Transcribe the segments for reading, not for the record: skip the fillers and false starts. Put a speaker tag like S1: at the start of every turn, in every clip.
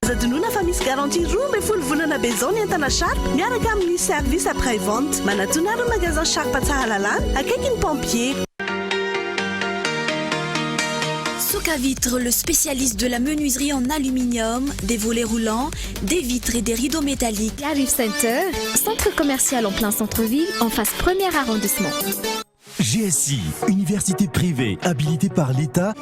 S1: Aza adinoina fa misy garantie 12 volana be izao ny entana Sharp miaraka amin'ny service après vente. Manatona ary ny magasin Sharp Tsaralalàna, akaiky ny pompier.
S2: Socavitre, le spécialiste de la menuiserie en aluminium, des volets roulants, des vitres et des rideaux métalliques.
S3: Iarivo Center, centre commercial en plein centre-ville, en face premier arrondissement.
S4: GSI, université privée habilitée par l'État.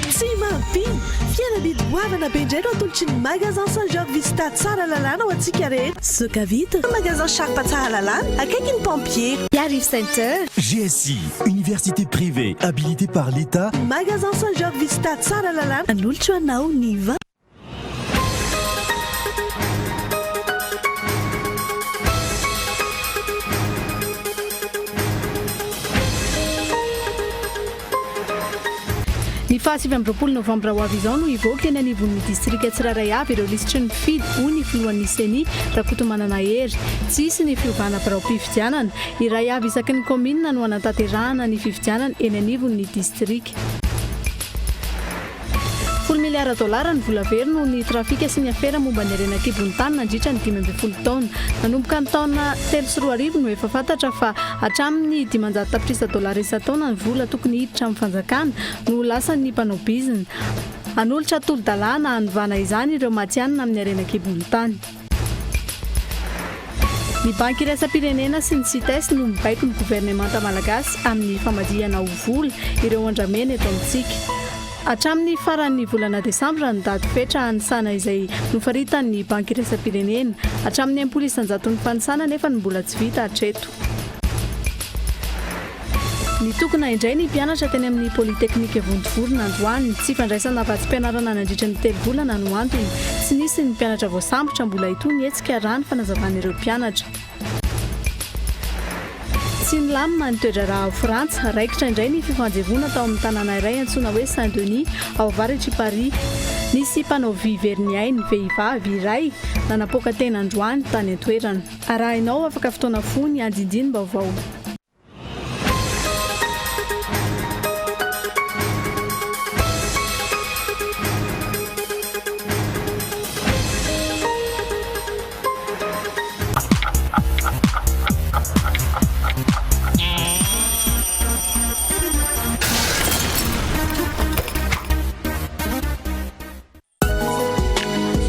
S1: Tsy mampino! Fihenam-bidy goavana be indray no atolotry ny Magasin Saint Georges Vista Tsaralalàna ho antsika rehetra. Socavit, Magasin Sharp Tsaralalàna, akaiky ny pompier.
S3: Iarivo Center.
S4: GSI, université privée habilitée par l'État.
S1: Magasin Saint Georges Vista Tsaralalàna, hanolotra ho anao ny 20.
S5: Ny faha 29 novambra ho avy izao no hivoaka eny anivon'ny distrika tsirairay avy ireo lisitry ny mpifidy, hoy ny filohan'ny Ceni, Rakotomanana Hery. Tsy hisy ny fiovana biraom-pifidianana. Iray avy isaky ny kaominina no hanatanterahana ny fifidianana eny anivon'ny distrika. Folo miliara dolara ny vola very noho ny trafika sy ny afera momba ny harena an-kibon'ny tany nandritra ny 15 taona. Nanomboka ny taona 2003 no efa fantatra fa hatramin'ny 500 tapitrisa dolara isan-taona ny vola tokony hiditra amin'ny fanjakana no ho lasan'ny mpanao bizina. Hanolotra tolo-dalàna hanovana izany ireo matihanina amin'ny harena an-kibon'ny tany. Ny Banky iraisam-pirenena sy ny Cites no mibaiko ny governemanta malagasy amin'ny famadihana ho vola ireo andramena eto amintsika. Hatramin'ny faran'ny volana desambra ny daty fetra hanisana izay nofaritan'ny Banky iraisam-pirenena. Hatramin'ny 60 isan-jaton'ny fanisana anefa no mbola tsy vita hatreto. Nitokona indray ny mpianatra teny amin'ny Polytechnique Vontovorona androany. Tsy fandraisana vatsim-pianarana nandritra ny telo volana no antony. Tsy nisy ny mpianatra voasambotra, mbola hitohy ny hetsika raha ny fanazavan'ireo mpianatra. Tsy nilamina ny toe-draharaha ao Frantsa. Raikitra indray ny fifanjevoana tao amin'ny tanàna iray antsoina hoe Saint-Denis, ao avaratr'i Paris. Nisy mpanao vy very ny ainy, vehivavy iray, nanapoaka tena androany tany an-toerana. Arahinao afaka fotoana fohy ny andindinim-baovao.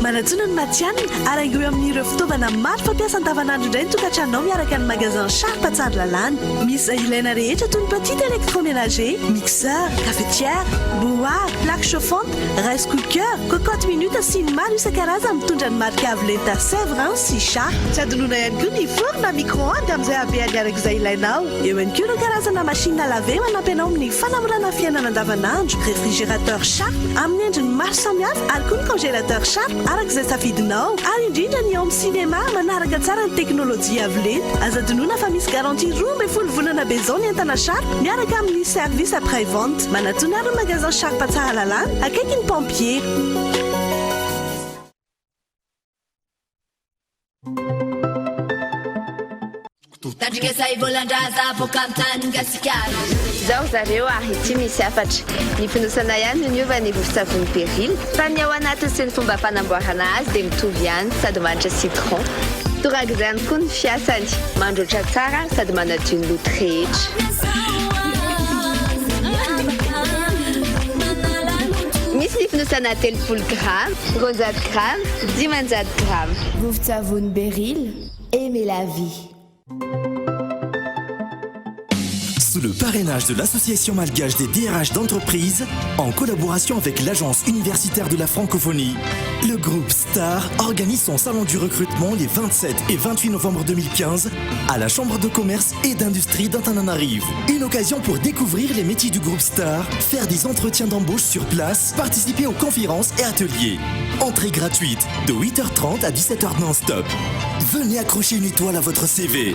S1: Manatona ny matihanina ary haingoy amin'ireo fitaovana maro fampiasa andavanandro indray ny tokantranonao miaraka ny magasin Sharp Tsaralalàna. Misy izay ilaina rehetra toy ny petit électroménager, mixeur, cafetière, bouilloire, plaque chauffante, rice cooker, cocotte minute sy ny maro isan-karazany mitondra ny marika avo lenta Sevrin sy Sharp. Tsy adinoina ihany koa ny four na micro-ondes amin'izay habehany araka izay ilainao. Eo ihany koa ireo karazana machine à laver manampy anao amin'ny fanamorana fiainana andavanandro, réfrigérateur Sharp amin'ny endriny maro samihafa ary koa ny congélateur Sharp araka izay safidinao ary indrindra ny home cinéma manaraka tsara ny teknolojia avo lenta. Aza adinoina fa misy garantie 12 volana be izao ny entana Sharp miaraka amin'ny service après vente. Manatona ary ny magasin Sharp Tsaralalàna akaiky ny pompier.
S6: Tandrika zay volan-draza boaka am tany gasikara.
S7: Zao ry zareo ary ity misy hafatra. Ny fonosana ihany no niova ny vovon-tsavony Peril fa ny ao anatiny sy ny fomba fanamboarana azy dia mitovy ihany sady manitra citron. Torak'izany koa ny fiasany, mandroatra tsara sady manadio ny loto rehetra. Misy ny fonosana 30 grama, 200 grama, 500 grama.
S6: Vovon-tsavony Beryl, aimez la vie.
S4: Sous le parrainage de l'Association malgache des DRH d'entreprise, en collaboration avec l'Agence universitaire de la francophonie, le groupe Star organise son salon du recrutement les 27 et 28 novembre 2015 à la Chambre de commerce et d'industrie d'Antananarivo. Une occasion pour découvrir les métiers du groupe Star, faire des entretiens d'embauche sur place, participer aux conférences et ateliers. Entrée gratuite de 8h30 à 17h non-stop. Venez accrocher une étoile à votre CV.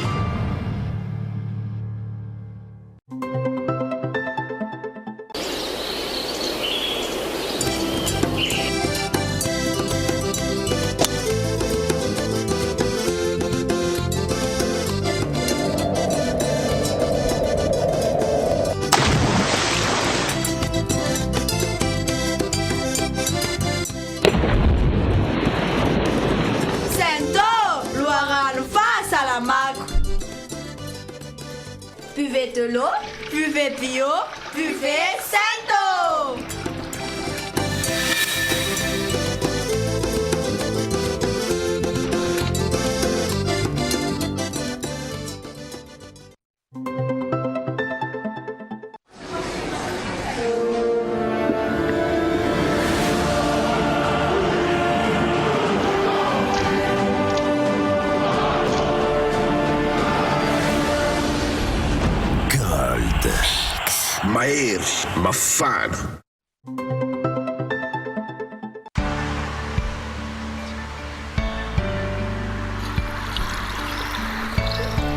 S8: Buvez de l'eau, buvez bio, buvez Sento!
S9: Gold. Mahery, mafana.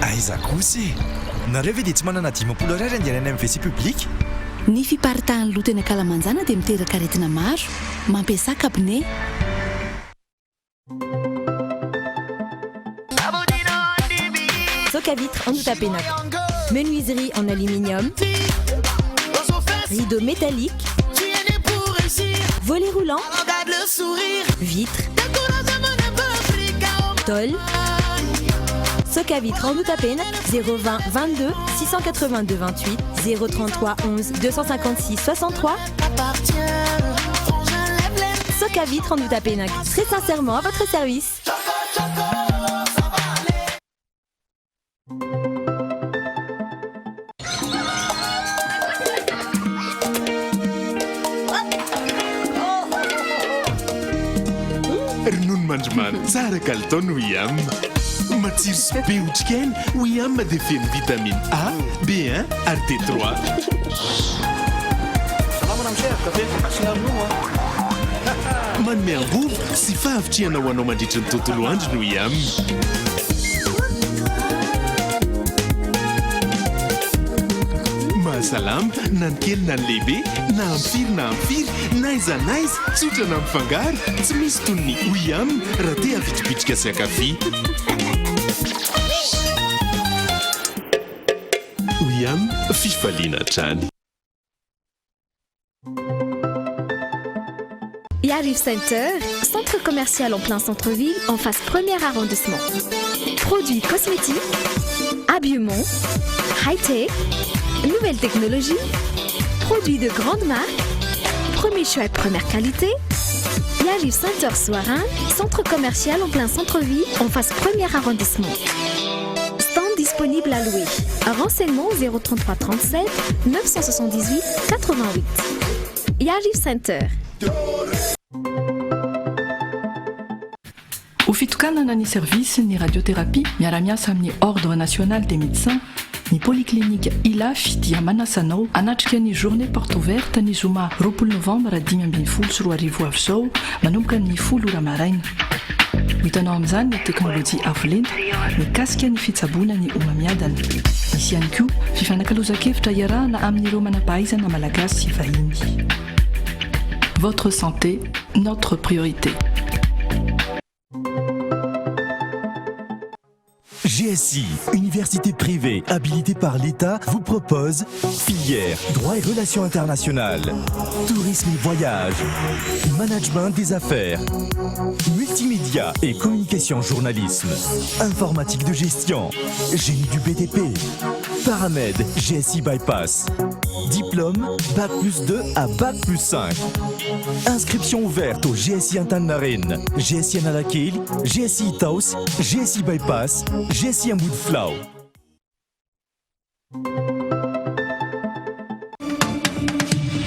S4: Aiza kosa e! Nareo ve dia tsy manana 50 ariary andehanana amin'ny WC public?
S10: Ny fiparitahan'ny loto eny ankalamanjana dia miteraka aretina maro. Mampiasà cabinet.
S11: Socavitre Andohatapenaka. Menuiserie en aluminium. Rideaux métalliques. Volets roulants. Vitres. Tôle. Socavitre Andohatapenaka 020 22 682 28 033 11 256 63. Socavitre Andohatapenaka, très sincèrement à votre service.
S12: Ronono mandrimandry tsara kalitao ny Wiam. Matsiro sy be otrikaina, Wiam dia feno vitamine A, B1 ary D3.
S13: Salama ramose, kafe asiana ronono a.
S12: Manome angovo sy fahavitrihana ho anao mandritry ny tontolo andro ny Wiam. Mahasalama na ny kely na ny lehibe, na amin'ny firy na amin'ny firy, na aiza na aiza, tsotra na mifangaro, tsy misy toy ny Wiam raha te havitribitrika sy hankafy. Wiam, fifaliana hatrany.
S3: Iarivo Center, centre commercial en plein centre-ville, en face premier arrondissement. Produits cosmétiques, habillement, high-tech, nouvelles technologies, produits de grande marque, premier choix et première qualité. Iarivo Center Soarin, centre commercial en plein centre-ville, en face premier arrondissement. Stand disponible à louer. Renseignements 033 37 978 88. Iarivo Center.
S14: Ho fitokanana ny service ny radiothérapie miara-miasa amin'ny Ordre national des médecins, ny Polyclinique Ilafy dia manasa anao hanatrika ny journée porte ouverte ny zoma 20 novambra 2015 ho avy izao manomboka amin'ny folo ora maraina. Ho hitanao amin'izany ny teknolojia avo lenta mikasika ny fitsaboana ny homamiadana. Misy ihany koa fifanakalozan-kevitra iarahana amin'ireo manam-pahaizana malagasy sy vahiny. Votre santé, notre priorité.
S4: GSI, université privée habilitée par l'État, vous propose filière droit et relations internationales, tourisme et voyage, management des affaires, multimédia et communication journalisme, informatique de gestion, génie du BTP, Paramed GSI Bypass, diplôme Bac plus 2 à Bac plus 5. Inscription ouverte au GSI Antaninarenina, GSI Analakely, GSI Itaosy, GSI Bypass, GSI Ambodifilao.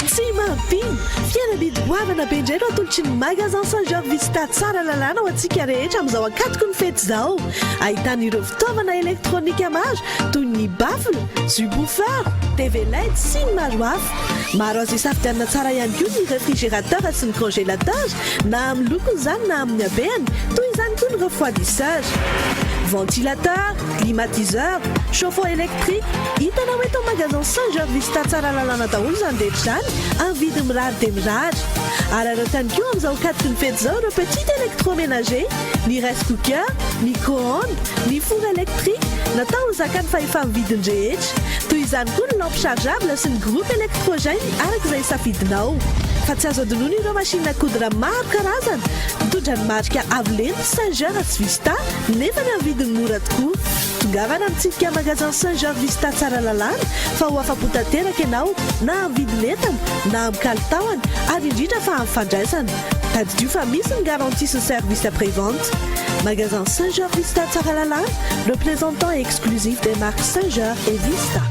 S1: Tsy mampino! Fihenam-bidy goavana be indray no atolotry ny Magasin Saint Georges Vista Tsaralalàna ho antsika rehetra amin'izao ankatoky ny fety izao. Ahitana ireo fitaovana elektronika maro toy ny baffle, subwoofer, TV led sy ny maro hafa. Maro azo isafidianana tsara ihany koa ny réfrigérateur sy ny congélateur na amin'ny lokony izany na amin'ny habehany, toy izany koa ny refroidisseur. Ventilateur, climatiseur, chauffe-eau électrique, hitanao eto amin'ny magasin Saint Georges Vista Tsaralalàna daholo izany rehetra izany amin'ny vidiny mirary dia mirary. Araraoty ihany koa amin'izao ankatoky ny fety izao ireo petit électroménager, ny rice cooker, micro-ondes, ny four électrique, natao ho zakan'ny fahefa-mividiny rehetra. Toy izany koa ny lampe chargeable sy ny groupe électrogène araka izay safidinao. Fa tsy azo adinoina ireo machine à coudre maro karazana, mitondra ny marika avo lenta Singer sy Vista, nefa ny amin'ny vidiny mora tokoa. Tongavana mitsidika magasin Singer Vista Tsaralalàna fa ho afa-po tanteraka ianao na amin'ny vidin'entana na amin'ny kalitaony ary indrindra fa amin'ny fandraisana. Tadidio fa misy ny garantie sy service après-vente. Magasin Singer Vista Tsaralalàna, représentant exclusif des marques Singer et Vista.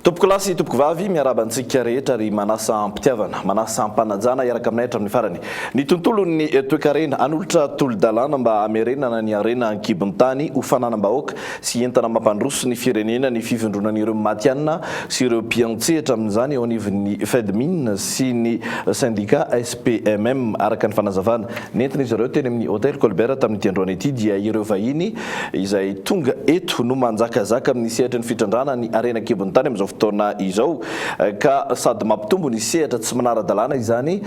S15: Tompokolahy sy tompokovavy, miarahaba antsika rehetra ary manasa am-pitiavana, manasa am-panajana hiaraka aminay hatramin'ny farany. Ny tontolon'ny toekarena, hanolotra tolo-dalàna mba hamerenana ny harena an-kibon'ny tany ho fananam-bahoaka sy entana mampandroso ny firenena ny fivondronan'ireo matihanina sy ireo mpiantsehatra amin'izany eo anivon'ny Fedmin sy ny sendika SPMM. Araka ny fanazavana nentin'izy ireo teny amin'ny Hotel Colbert tamin'ity androany ity dia ireo vahiny izay tonga eto no manjakazaka amin'ny sehatry ny fitrandrahana ny harena an-kibon'ny tany amin'izao fotoana izao ka sady mampitombo ny sehatra tsy manara-dalàna izany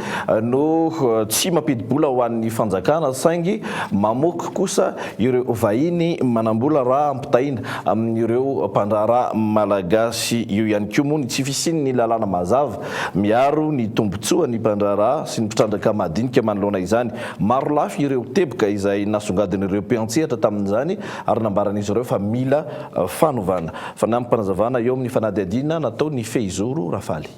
S15: no tsy mampidi-bola ho an'ny fanjakana saingy mamoky kosa ireo vahiny manam-bola raha ampitaina amin'ireo mpandraharaha malagasy. Eo ihany koa moa ny tsy fisian'ny lalàna mazava miaro ny tombontsoan'ny mpandraharaha sy ny mpitrandraka madinika manoloana izany. Maro lafy ireo teboka izay nasongadin'ireo mpiantsehatra tamin'izany ary nambaran'izy ireo fa mila fanovana. Fanampim-panazavana eo amin'ny fanadihadiana nataon'i Fehizoro Rafaly.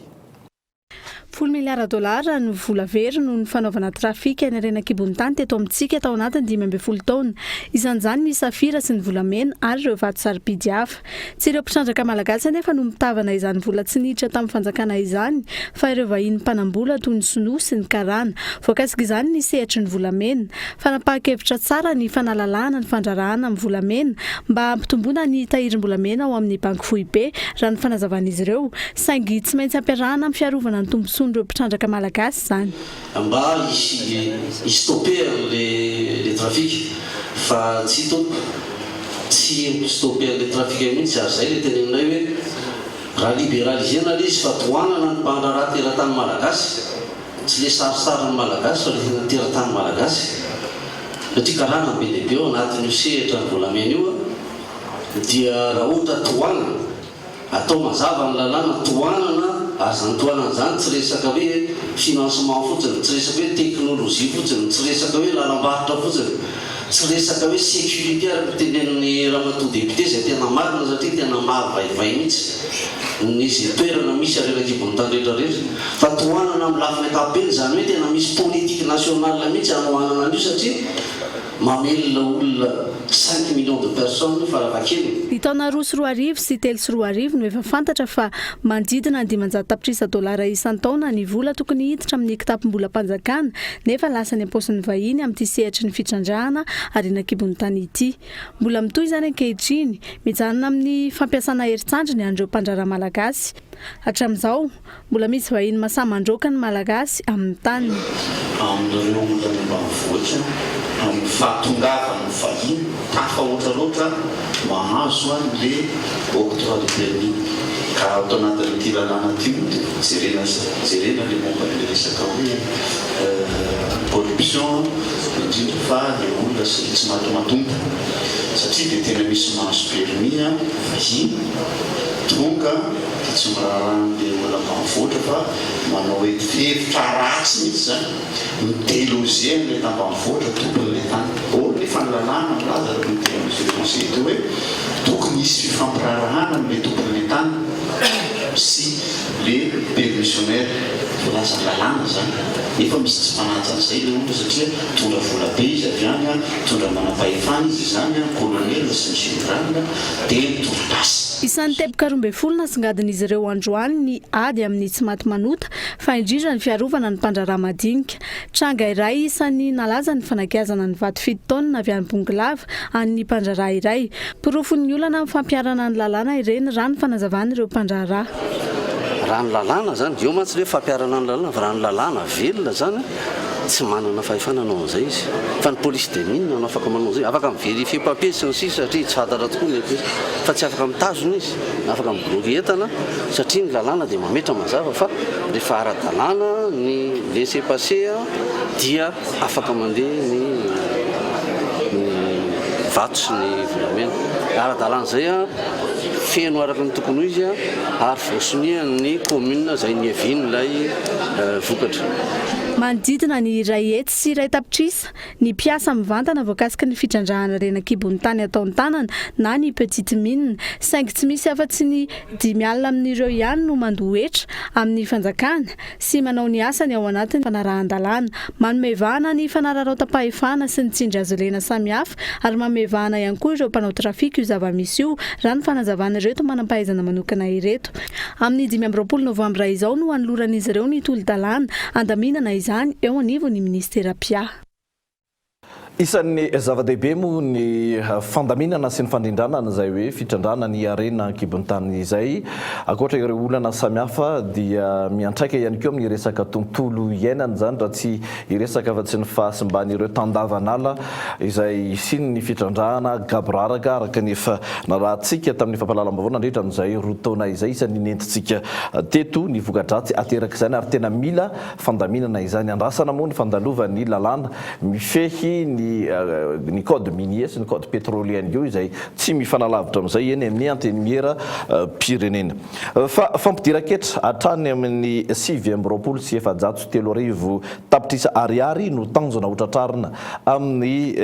S5: Folo miliara dolara no vola very noho ny fanaovana trafika ny harena an-kibon'ny tany teto amintsika tao anatin'ny 15 taona. Isan'izany ny safira sy ny volamena ary ireo vato sarobidy hafa. Tsy ireo mpitrandraka malagasy anefa no mitavana izany vola tsy niditra tamin'ny fanjakana izany fa ireo vahiny mpanam-bola toy ny sinoa sy ny karana. Voakasik'izany ny sehatry ny volamena. Fanapahan-kevitra tsara ny fanalalahana ny fandraharahana amin'ny volamena mba hampitomboana ny tahirim-bolamena ao amin'ny Banky Foibe, raha ny fanazavan'izy ireo. Saingy tsy maintsy ampiarahana amin'ny fiarovana ny tombontsoan'ireo mpitrandraka malagasy izany.
S16: Mba hisy hi-stopper an'le le trafic fa tsy tompoko, tsy mi-stopper an'le trafic mihitsy ary zay le teneninay hoe raha liberaliser-na le izy fa tohanana ny mpandraharaha teratany malagasy, Tsy le sarisarin'ny Malagasy fa le tena teratany Malagasy satria karana be dia be ao anatin'io sehatra ny volamena io dia raha ohatra tohanana, atao mazava ny lalàna, tohanana ary izany tohanana izany tsy resaka hoe financement fotsiny, tsy resaka hoe technologie fotsiny, tsy resaka hoe lalam-barotra fotsiny, tsy resaka hoe sécurité araka ny tenenin'ny ramatoa député izay tena marina satria tena mahavaivay mihitsy ny izay toerana misy harena an-kibon'ny tany rehetra rehetra. Fa tohanana amin'ny lafiny ankapobeny, izany hoe tena misy politique nationale mihitsy hanohanana an'io satria mamelona olona cinq millions de personnes io farafahakeliny.
S5: Ny taona 2002 sy 2003 no efa fantatra fa manodidina ny 500 tapitrisa dolara isan-taona ny vola tokony hiditra amin'ny kitapom-bolam-panjakana nefa lasa any am-paosin'ny vahiny amin'ity sehatry ny fitrandrahana harena an-kibon'ny tany ity. Mbola mitohy izany ankehitriny. Mijanona amin'ny fampiasana herin-tsandry ny an'ireo mpandraharaha malagasy. Hatramin'izao, mbola misy vahiny masahy mandroaka ny Malagasy amin'ny taniny.
S17: Amin'ireo olona any ambanivohitra, amin'ny fahatongavan'ny vahiny tafahoatra loatra mahazo an'le octroi de permis. Ka ato anatin'ity lalàna ity moa dia jerena jerena le momba an'le resaka hoe corruption, indrindra fa le olona sy tsy matimatompo satria dia tena misy mahazo permis vahiny tonga dia tsy miraharaha an'ilay olona ambanivohitra fa manao hevitra ratsy mihitsy izany, mi-deloger an'ilay tambanivohitra tompon'ilay tany. Or nefa ny lalàna milaza araka ny tenin'ny Monsieur le Conseiller teo hoe tokony hisy fifampiraharahana amin'ilay tompon'ilay tany sy le permissionnaire. Voalazan'ny lalàna izany. Nefa misy tsy mpanaja an'izay ilay olona satria mitondra vola be izy avy any, mitondra manam-pahefana izy izany, colonel sy ny général. dia mitory basy.
S5: Isan'ny teboka 12 nasongadin'izy ireo androany ny ady amin'ny tsy maty manota fa indrindra ny fiarovana ny mpandraharaha madinika. Tranga iray isan'ny nalaza ny fanagiazana ny vato fito taonina avy any Bongolava an'ny mpandraharaha iray. Porofon'ny olana amin'ny fampiharana ny lalàna ireny raha ny fanazavan'ireo mpandraharaha.
S16: Raha ny lalàna izany, eo mantsy ilay hoe fampiharana ny lalàna, fa raha ny lalàna velona izany. Tsy manana fahefana hanao an'izay izy. Fa ny police des mines no afaka manao an'izay. Afaka mi-verifier papier sy ny sisa satria tsy fantatra tokoa ny eto. Fa tsy afaka mitazona izy, na afaka mi-bloquer entana satria ny lalàna dia mametra mazava fa rehefa ara-dalàna ny laisser-passer dia afaka mandeha ny ny vato sy ny volamena. Ara-dalàna izay, feno araka ny tokony ho izy ary voasonian'ny commune izay niavian'ilay vokatra.
S5: Manodidina ny 101 tapitrisa ny mpiasa mivantana voakasiky ny fitrandrahana harena an-kibon'ny tany atao an-tanana na ny petite mine, saingy tsy misy afa-tsy ny 50 amin'ireo ihany no mandoa hetra amin'ny fanjakana sy manao ny asany ao anatin'ny fanarahan-dalàna. Manome vahana ny fanararaotam-pahefana sy ny tsindry hazo lena samihafa ary manome vahana ihany koa ireo mpanao trafika io zava-misy io, raha ny fanazavana ireto manam-pahaizana manokana ireto. Amin'ny 25 novambra izao no hanoloran'izy ireo ny tolo-dalàna andaminana izany eo anivon'ny ministera mpiahy.
S15: Isan'ny zava-dehibe moa ny fandaminana sy ny fandrindrana izay hoe fitrandrahana ny harena an-kibon'ny tany izay. Ankoatra ireo olana samihafa dia miantraika ihany koa amin'ny resaka tontolo iainana izany, raha tsy hiresaka afa-tsy ny fahasimban'ireo tandavan'ala izay hisian'ny fitrandrahana gaboraraka araka ny efa narahantsika tamin'ny fampahalalam-baovao nandritra an'izay 2 taona izay. Isan'ny nentintsika teto ny voka-dratsy aterak'izany ary tena mila fandaminana izany. Andrasana moa ny fandalovan'ny lalàna mifehy ny ny code minier sy ny code pétrolier ihany koa izay tsy mifanalavitra amin'izay eny amin'ny Antenimieram-pirenena. Fa fampidiran-ketra hatrany amin'ny 3429 tapitrisa ariary no tanjona hotratrarina amin'ny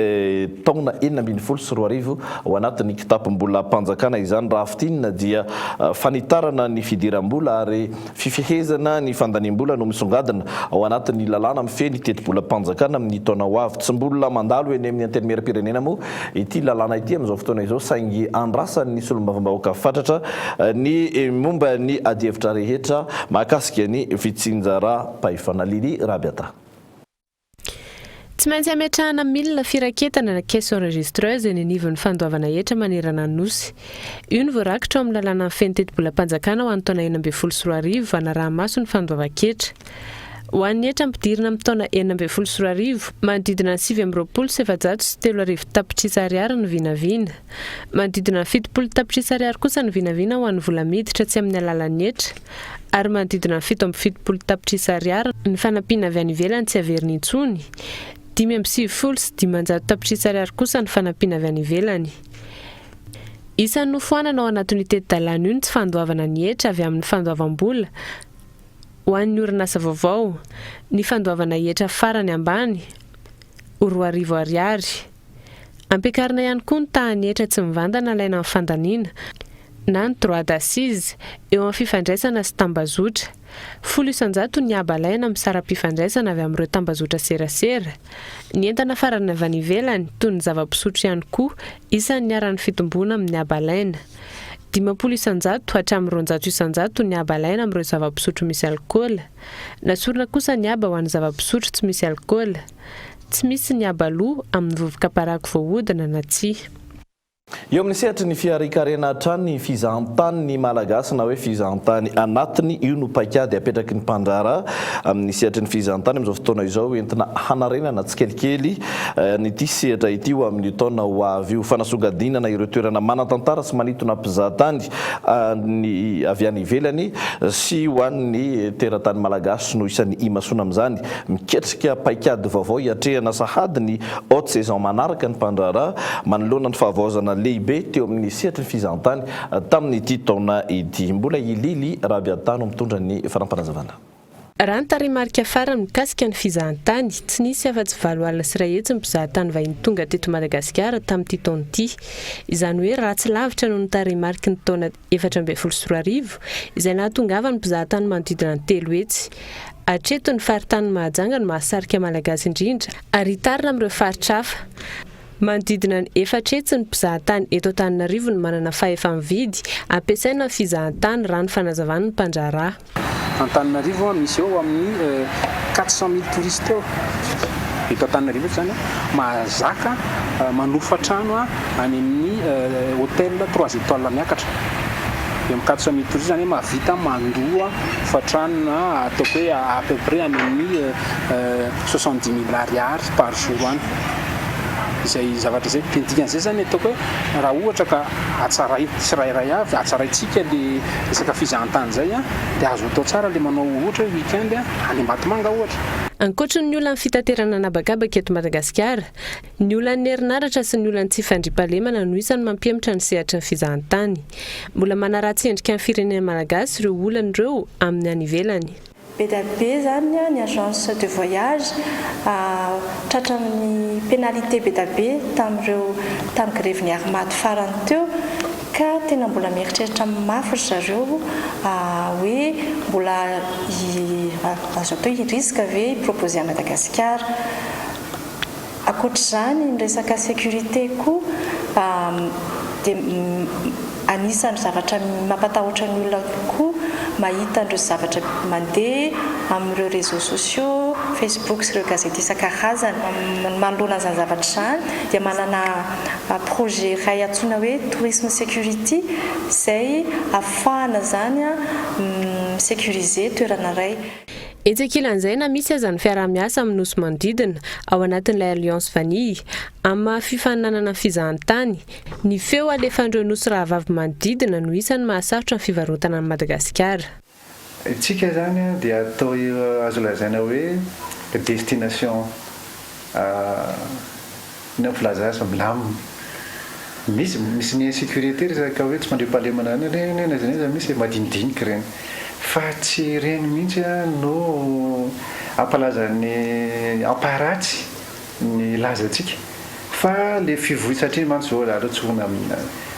S15: taona 2016 ao anatin'ny kitapom-bolam-panjakana izany. Raha fintinina dia fanitarana ny fidiram-bola ary fifehezana ny fandaniam-bola no misongadina ao anatin'ny lalàna mifehy ny tetibolam-panjakana amin'ny taona ho avy. Tsy mbola mandalo eny amin'ny Antenimierampirenena moa ity lalàna ity amin'izao fotoana izao saingy andrasan'ny solombavambahoaka fatratra ny momba ny adihevitra rehetra mahakasika ny fitsinjaram-pahefana. Lily Rabiata.
S18: Tsy maintsy ametrahana milina firaketana na caisse enregistreuse eny anivon'ny fandoavana hetra manerana ny Nosy. Io no voarakitra ao amin'ny lalàna mifehy ny tetibolam-panjakana ho an'ny taona 2016 hanaraha-maso ny fandoavan-ketra. Ho an'ny hetra ampidirina amin'ny taona 2016, manodidina ny 3429 tapitrisa ariary ny vinavina. Manodidina ny 70 tapitrisa ariary kosa ny vinavina ho an'ny vola miditra tsy amin'ny alalan'ny hetra ary manodidina ny 77 tapitrisa ariary ny fanampiana avy any ivelany tsy averina intsony, 595 tapitrisa ariary kosa ny fanampiana avy any ivelany. Isan'ny nofoanana ao anatin'io teti-dalàna io ny tsy fandoavana ny hetra avy amin'ny fandoavam-bola ho an'ny orinasa vaovao, ny fandoavana hetra farany ambany ho 2000 ariary. Ampiakarina ihany koa ny tahan'ny hetra tsy mivantana alaina amin'ny fandaniana na ny droit d'assise eo amin'ny fifandraisana sy tambazotra. 10% ny haba alaina amin'ny saram-pifandraisana avy amin'ireo tambazotra serasera. Ny entana farany avy any ivelany, toy ny zava-pisotro ihany koa, isan'ny niharan'ny fitomboana amin'ny haba alaina. 50% hatramin'ny 200% ny haba alaina amin'ireo zava-pisotro misy alikaola. Nasorina kosa ny haba ho an'ny zava-pisotro tsy misy alikaola. Tsy misy ny haba aloa amin'ny vovoka paraky voahodina na tsia.
S15: Eo amin'ny sehatry ny fiharian-karena hatrany, fizahantany ny Malagasy na hoe fizahantany anatiny, io no paikady apetraky ny mpandraharaha amin'ny sehatry ny fizahantany amin'izao fotoana izao entina hanarenana tsikelikely an'ity sehatra ity ho amin'ny taona ho avy io. Fanasongadinana ireo toerana manan-tantara sy manintona mpizahatany any avy any ivelany sy ho an'ny teratany Malagasy no isan'ny imasoana amin'izany. Miketrika paikady vaovao hiatrehana sahady ny haute saison manaraka ny mpandraharaha manoloana ny fahavoazana lehibe teo amin'ny sehatry ny fizahantany tamin'ity taona ity. Mbola i Lily Rabiata no mitondra ny fanampinazavana.
S18: Raha ny tarehimarika farany mikasika ny fizahantany, tsy nisy afa-tsy 108 ny mpizahatany vahiny tonga teto Madagasikara tamin'ity taona ity. Izany hoe ratsy lavitra noho ny tarehimariky ny taona 2014 izay nahatongavan'ny mpizahatany manodidina ny 300. Hatreto ny faritanin'i Mahajanga no mahasarika Malagasy indrindra ary hitarina amin'ireo faritra hafa. Manodidina ny 400 ny mpizahatany eto Antananarivo no manana fahefa-mividy ampiasaina amin'ny fizahantany raha ny fanazavan'ny mpandraharaha.
S19: Antananarivo misy eo amin'ny 400 mille touristes eo eto Antananarivo eto izany mahazaka manofa trano any amin'ny hôtel trois étoiles miakatra. Eo amin'ny 400 000 touristes izany hoe mahavita mandoa hofan-trano na ataoko hoe à peu près any amin'ny 70 000 ariary par jour any. Izay zavatra izay. Dia ny dikan'izay izany ataoko hoe raha ohatra ka hatsaraina tsirairay avy, hatsaraintsika le resaka fizahantany izay dia azo atao tsara le manao ohatra hoe week-end any Ambatomanga ohatra.
S18: Ankoatry ny olan'ny fitaterana an'habakabaka eto Madagasikara, ny olan'ny herinaratra sy ny olan'ny tsy fandriampahalemana no isan'ny mampihemotra ny sehatry ny fizahantany. Mbola manaratsy endrika ny firenena malagasy ireo olana ireo amin'ny any ivelany.
S20: Be dia be izany ny agence de voyage tratran'ny pénalité be dia be tamin'ireo tamin'ny grevin'ny Armad farany teo ka tena mbola mieritreritra mafy ry zareo hoe mbola azo atao hoe hi-risque ve hi-proposer à Madagasikara. Ankoatr'izany, ny resaka sécurité koa dia anisan'ny zavatra mampatahotra ny olona koa mahita an'ireo zavatra mandeha amin'ireo réseaux sociaux, Facebook sy ireo gazety isan-karazany. Manoloana an'izany zavatra izany dia manana projet iray antsoina hoe Tourisme Security izay ahafahana izany mi-sécuriser toerana iray.
S18: Etsy ankilan'izay, na misy aza ny fiaraha-miasa amin'ny nosy manodidina, ao anatin'ilay Alliance Vanille, amin'ny maha fifaninanana ny fizahantany, ny feo alefan'ireo nosy rahavavy manodidina no isan'ny mahasarotra ny fivarotana an'i Madagasikara.
S21: Isika izany dia atao azo lazaina hoe destination Inona ny filaza azy fa milamina. Misy misy ny insécurité resaka hoe tsy fandriampahalemana any ireny na aiza na aiza misy e, madinidinika ireny. Fa tsy ireny mihitsy no hampalaza ny hampaharatsy ny lazantsika. Fa le fivoy satria mantsy zao aleo tsorina amina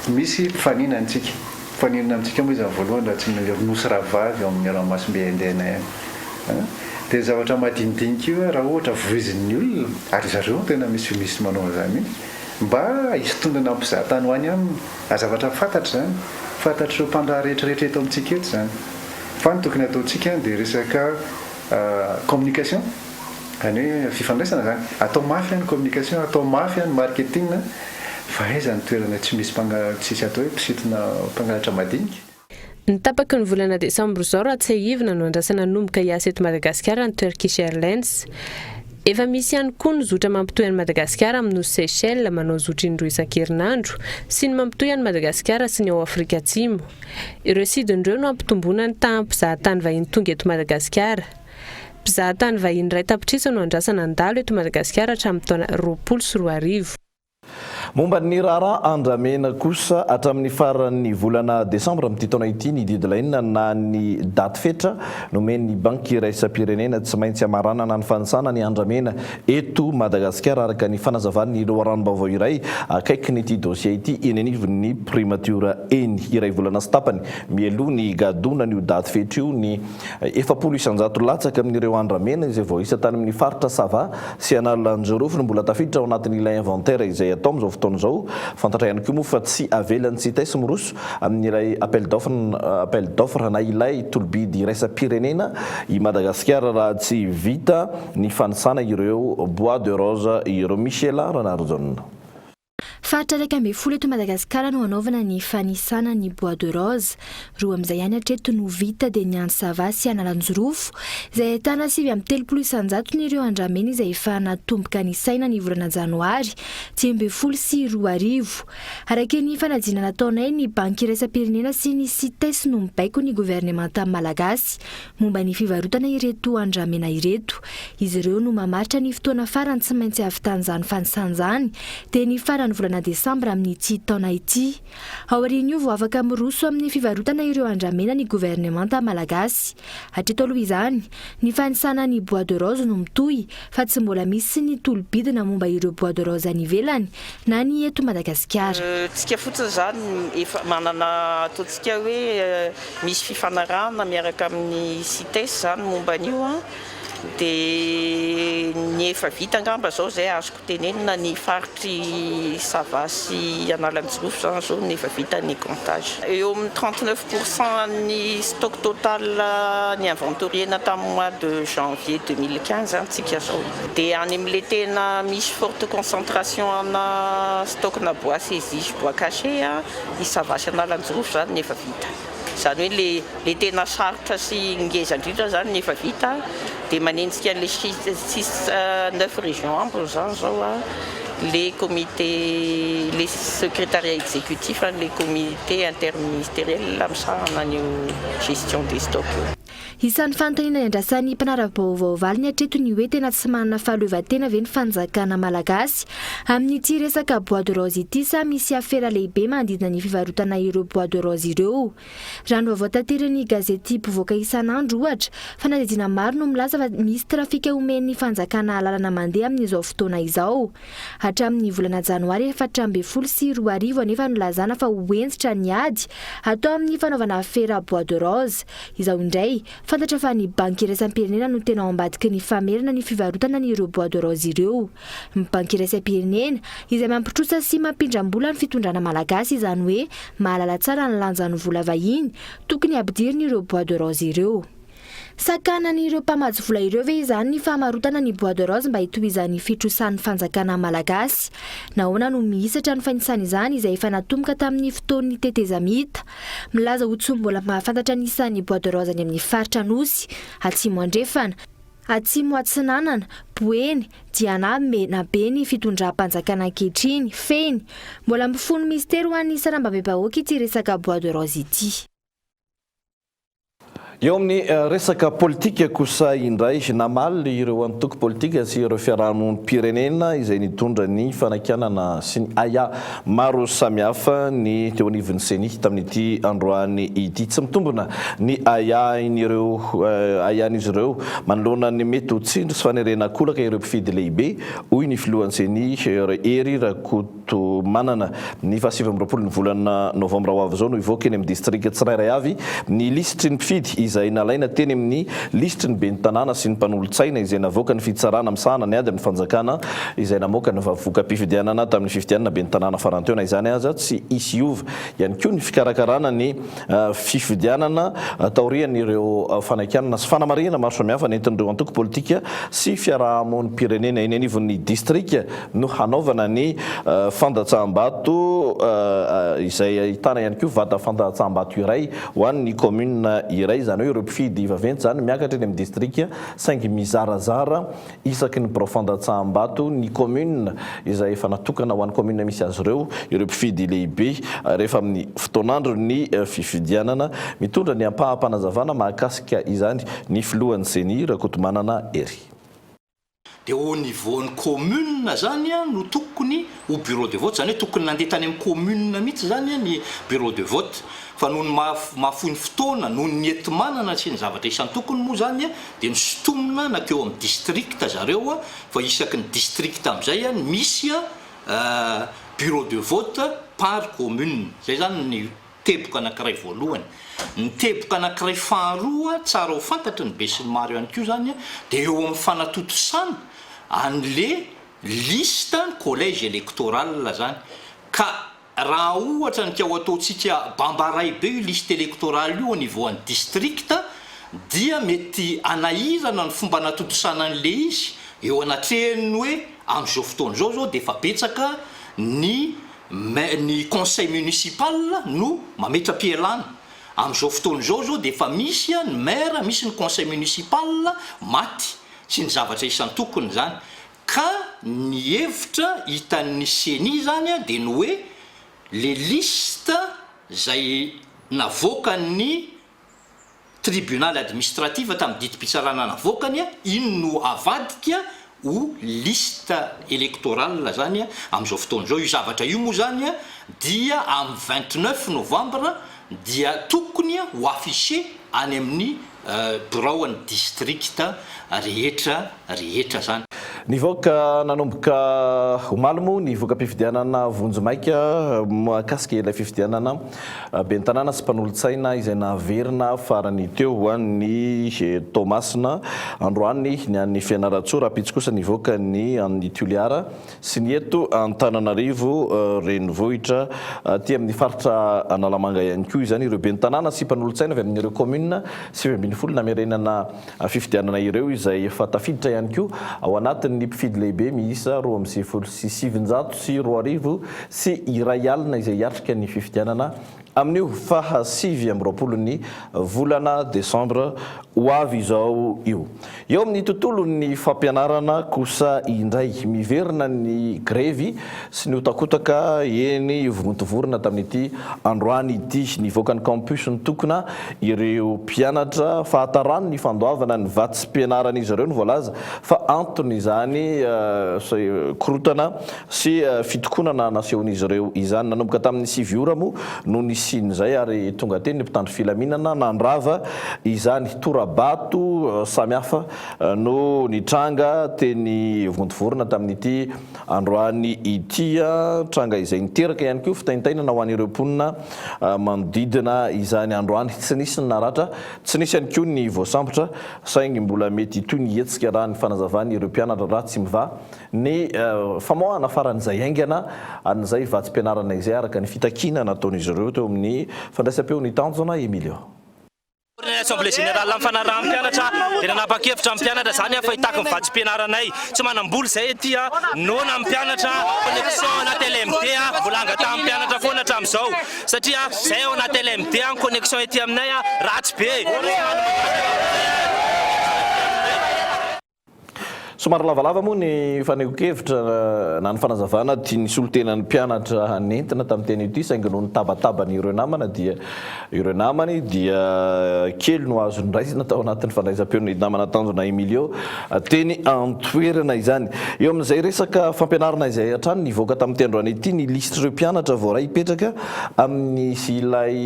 S21: misy mpifaninana antsika. Mpifaninana amintsika moa izy amin'ny voalohany raha tsy ny nosy rahavavy ao amin'ny ranomasimbe Indiana ihany. Dia ny zavatra madinidinika io raha ohatra voizin'ny olona, ary zareo no tena misy misy manao an'izany mihitsy, mba hisintonana mpizaha tany ho any aminy, ary zavatra fantatra izany, fantatr'ireo mpandraharaha rehetra rehetra eto amintsika eto izany. Fa ny tokony hataontsika dia resaka communication, izany hoe fifandraisana izany, atao mafy ny communication, atao mafy ny marketing, fa aiza ny toerana tsy misy mpanga- tsisy atao hoe mpisintona mpangalatra madinika?
S18: Ny tapaky ny volana desambra izao raha tsiahivina no andrasana hanomboka hiasa eto Madagasikara ny Turkish Airlines. Efa misy ihany koa ny zotra mampitohy an'i Madagasikara amin'ny nosy Seychelles manao zotra indroa isan-kerinandro sy ny mampitohy an'i Madagasikara sy ny ao Afrika Atsimo. Ireo sidina ireo no hampitomboana ny tahan'ny mpizahatany vahiny tonga eto Madagasikara. Mpizahatany vahiny 1 tapitrisa no andrasana handalo eto Madagasikara hatramin'ny taona 2020.
S15: Momba ny raharaha andramena kosa, hatramin'ny faran'ny volana desambra amin'ity taona ity ny deadline na ny daty fetra nomen'ny Banky iraisam-pirenena tsy maintsy hamaranana ny fanisana ny andramena eto Madagasikara araka ny fanazavan'ny loharanom-baovao iray akaikin'ity dosie ity eny anivon'ny primatiora eny. Iray volana sy tapany mialoha ny higadonan'io daty fetra io ny 40% latsaka amin'ireo andramena izay voaisa tany amin'ny faritra Sava sy Analanjirofo no mbola tafiditra ao anatin'ilay inventaire izay atao amin'izao fotoana izao. Fantatra ihany koa moa fa tsy avelan'ny CITES miroso amin'ilay appel d'offre appel d'offre na ilay tolobidy iraisam-pirenena i Madagasikara raha tsy vita ny fanisana ireo bois de rose ireo. Michela Ranarijaona.
S3: Faritra 11 eto Madagasikara no hanaovana ny fanisana ny bois de rose. Roa amin'izay ihany hatreto no vita dia ny any Sava sy Analanjirofo, izay ahitana 39 isan-jatony ireo andramena izay efa natomboka nisaina ny volana janoary 2015. Araka ny fanadinana nataonay, ny Banky iraisam-pirenena sy ny Cites no mibaiko ny governemanta malagasy Momba ny fivarotana ireto andramena ireto, izy ireo no mamaritra ny fotoana farany tsy maintsy hahavitan'izany fanisana izany, dia ny faran'ny volana desambra amin'ity taona ity. Aorian'io vao afaka miroso amin'ny fivarotana ireo andramena ny governemanta malagasy. Hatreto aloha izany, ny fanisana ny bois de rose no mitohy, fa tsy mbola misy ny tolo-bidina momba ireo bois de rose any ivelany na ny eto Madagasikara.
S22: Tsika fotsiny izany efa manana ataontsika hoe Misy fifanarahana miaraka amin'ny Cites izany momba an'io an, dia ny efa vita angamba izao izay azoko tenenina ny faritr'i Sava sy Analanjirofo izany izao no efa vita ny comptage. Eo amin'ny 39 pour cent an'ny stock total ny inventoriena tamin'ny mois de janvier 2015 izany tsika izao. Dia any amin'ilay tena misy forte concentration ana stock-na bois saisi sy bois caché an, i Sava sy Analanjirofo izany no efa vita. Izany hoe le le tena sarotra sy ngeza indrindra izany no efa vita dia manenjika an'le six neuf régions ambiny izany izao a le comité le secrétariat exécutif an'le comité interministériel misahana an'io gestion des stocks io.
S3: Isan'ny fanontaniana iandrasan'ny mpanara-baovao valiny hatreto ny hoe tena tsy manana fahaleovantena ve ny fanjakana malagasy amin'ity resaka bois de rose ity sa misy afera lehibe manodidina ny fivarotana ireo bois de rose ireo? Raha ny vaovao taterin'ny gazety mpivoaka isan'andro ohatra, fanadihadiana maro no milaza fa misy trafika omen'ny fanjakana alalana mandeha amin'izao fotoana izao. Hatramin'ny volana janoary 2014 anefa nilazana fa ho hentitra ny ady atao amin'ny fanaovana afera bois de rose. Izao indray, fantatra fa ny Banky iraisam-pirenena no tena ao ambadiky ny famerana ny fivarotana an'ireo bois de rose ireo. Ny Banky iraisam-pirenena, izay mampitrosa sy mampindram-bola ny fitondrana malagasy, izany hoe mahalala tsara ny lanjan'ny vola vahiny, tokony hampidirina ireo bois de rose ireo. Sakanan'ireo mpamatsy vola ireo ve izany ny famarotana ny bois de rose mba hitohizan'ny fitrosan'ny fanjakana malagasy? Nahoana no mihisatra ny fanisana izany izay efa natomboka tamin'ny fotoan'ny tetezamita? Milaza ho tsy mbola mahafantatra ny isan'ny bois de rose any amin'ny faritra Anosy, Atsimo Andrefana, Atsimo Atsinanana, Boeny, Diana, Menabe ny fitondram-panjakana ankehitriny. Fehiny, mbola mifono mistery ho an'ny sarambabem-bahoaka ity resaka bois de rose ity.
S15: Eo amin'ny resaka politika kosa indray, namaly ireo antoko politika sy ireo fiarahamonim-pirenena izay nitondra ny fanakianana sy ny ahiahy maro samihafa ny teo anivon'ny Ceni tamin'ity androany ity. Tsy mitombina ny ahiahin'ireo ahiahin'izy ireo manoloana ny mety ho tsindry sy fanerena an-kolaka ireo mpifidy lehibe, hoy ny filohan'ny Ceni, Hery Rakoto. Tomanana. Ny faha 29 ny volana novambra ho avy izao no hivoaka eny amin'ny distrika tsirairay avy ny lisitry ny mpifidy izay nalaina teny amin'ny lisitry ny ben'ny tanàna sy ny mpanolotsaina izay navoakan'ny fitsarana misahana ny ady amin'ny fanjakana izay namoaka ny voka-pifidianana tamin'ny fifidianana ben'ny tanàna farany teo. Na izany aza tsy hisy hiova ihany koa ny fikarakarana ny fifidianana taorian'ireo fanaikanana sy fanamarihana maro samihafa nentin'ireo antoko politika sy fiarahamonim-pirenena eny anivon'ny distrika no hanaovana ny fandatsaham-bato izay ahitana ihany koa vata fandatsaham-bato iray ho an'ny kaominina iray, izany hoe ireo mpifidy vaventy izany miakatra eny amin'ny distrika saingy mizarazara isaky ny birao fandatsaham-bato ny kaominina izay efa natokana ho an'ny kaominina misy azy ireo, ireo mpifidy lehibe rehefa amin'ny fotoan'andro ny fifidianana. Mitondra ny ampaham-panazavana mahakasika izany ny filohan'ny Ceni, Rakotomanana Hery.
S2: Dia au niveau-n'ny commune zany no tokony ho bureau de vote, zany hoe tokony nandeha tany amin'ny commune mihitsy zany ny bureau de vote. Fa noho ny maha mahafoy ny fotoana, noho ny enti-manana sy ny zavatra isan-tokony moa zany dia nosintomina nankeo amin'ny district zareo fa isaky ny district amin'izay misy bureau de vote par commune. Zay zany ny Teboka anankiray voalohany. Ny teboka anankiray faharoa tsara ho fantatry ny besinimaro ihany koa izany dia eo amin'ny fanatontosana an'le liste ny collège électoral izany. Ka raha ohatra ny ka ho ataontsika bambaray be io liste électorale io au niveau an'ny district dia mety hanahirana ny fomba anatontosana an'le izy eo anatrehan'ny hoe amin'izao fotoana izao izao dia efa betsaka ny Mais ny conseil municipal no mametra-pialana. Amin'izao fotoana izao izao dia efa misy ny maire, misy ny conseil municipal maty sy ny zavatra isan-tokony izany. Ka ny hevitra hitan'ny ceni izany dia ny hoe le liste izay navoakan'ny Tribunal administratif tamin'ny didim-pitsarana navoakany, iny no avadika ho liste électorale zany amin'izao fotoana izao. Io zavatra io moa zany dia amin'ny 29 novembre dia tokony ho affiché any amin'ny birao an'ny district rehetra rehetra zany.
S15: Nivoaka nanomboka omaly moa ny voka-pifidianana vonjimaika mahakasika ilay fifidianana Ben'ny tanàna sy mpanolotsaina izay naverina farany teo ho an'ny Toamasina androany ny an'ny Fianarantsoa, rahampitso kosa nivoaka ny an'ny Toliara sy ny eto Antananarivo renivohitra. Aty amin'ny faritra Analamanga ihany koa izany ireo ben'ny tanàna sy mpanolotsaina avy amin'ireo kaominina 19 namerenana fifidianana ireo izay efa tafiditra ihany koa ao anatin'ny mpifidy lehibe miisa 1992 izay hiatrika ny fifidianana amin'io faha 29 ny volana desambra ho avy izao io. Eo amin'ny tontolon'ny fampianarana kosa indray, miverina ny grevy sy ny hotakotaka eny Vontovorona tamin'ity androany ity. Nivoaka ny campus nitokona ireo mpianatra. Fahatarany ny fandoavana ny vatsim-pianaran'izy ireo no voalaza fa anton'izany korontana sy fitokonana nasehon'izy ireo izany. Nanomboka tamin'ny 9 ora moa no nisian'izay ary tonga teny ny mpitandro filaminana nandrava izany. Tora-bato samihafa no nitranga teny Vontovorona tamin'ity androany ity. Tranga izay niteraka ihany koa fitaintainana ho an'ireo mponina manodidina izany androany. Tsy nisy ny naratra, tsy nisy ihany koa ny voasambotra saingy mbola mety hitohy ny hetsika raha ny fanazavan'ireo mpianatra raha tsy mivaha Ny famoahana faran'izay haingana an'izay vatsim-pianarana izay araka ny fitakiana nataon'izy ireo teo amin'ny fandraisam-peo ny tanjona Emilio.
S6: Ny Assemblée Générale amin'ny fanarahan'ny mpianatra dia nanapa-kevitra ny mpianatra izany fa hitaky ny vatsim-pianaranay. Tsy manam-bola izay aty, noana ny mpianatra, connexion anaty LMD mbola angatahan'ny mpianatra foana hatramin'izao satria izay ao anaty LMD ny connexion ety aminay ratsy be.
S15: Somary lavalava moa ny fanehoan-kevitra na ny fanazavana tian'ny solontenan'ny mpianatra nentina tamin'ity anio ity saingy noho ny tabataban'ireo namana dia ireo namany dia kely no azo noraisina tao anatin'ny fandraisam-peon'ny namana Tanjona Emilio teny an-toerana izany. Eo amin'izay resaka fampianarana izay hatrany nivoaka tamin'ity androany ity ny lisitr'ireo mpianatra voaray hipetraka amin'ny ilay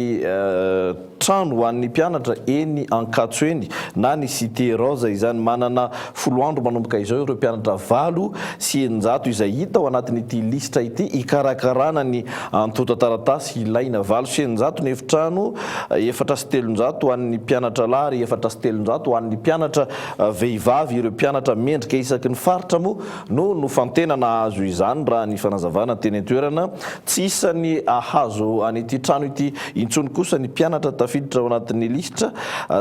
S15: Trano ho an'ny mpianatra eny Ankatso eny na ny Cité Rose izany. Manana folo andro manomboka izao ireo mpianatra 608 izay hita ao anatin'ity lisitra ity hikarakarana ny antontan-taratasy ilaina. 608 ny efitrano, 304 ho an'ny mpianatra lahy ary 304 ho an'ny mpianatra vehivavy. Ireo mpianatra mendrika isaky ny faritra moa no nofantenana hahazo izany raha ny fanazavana teny an-toerana. Tsy isan'ny hahazo an'ity trano ity intsony kosa ny mpianatra tafiditra ao anatin'ny lisitra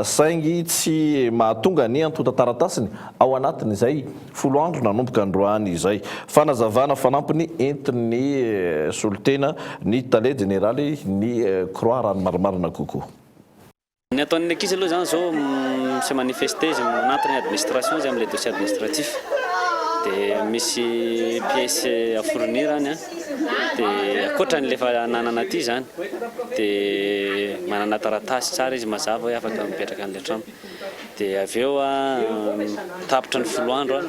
S15: saingy tsy mahatonga ny antontan-taratasiny ao anatin'izay folo andro nanomboka androany izay. Fanazavana fanampiny entin'ny solontena ny tale jeneraly ny Croix raha ny marimarina kokoa.
S7: Ny ataon'ny ankizy aloha izany izao mi-se manifester izy manantona ny administration izy amin'ilay dossier administratif dia misy pièces à fournir any an, dia ankoatran'ilay efa ananana aty izany dia manana taratasy tsara izy mazava hoe afaka mipetraka an'ilay trano dia avy eo an tapitra ny folo andro an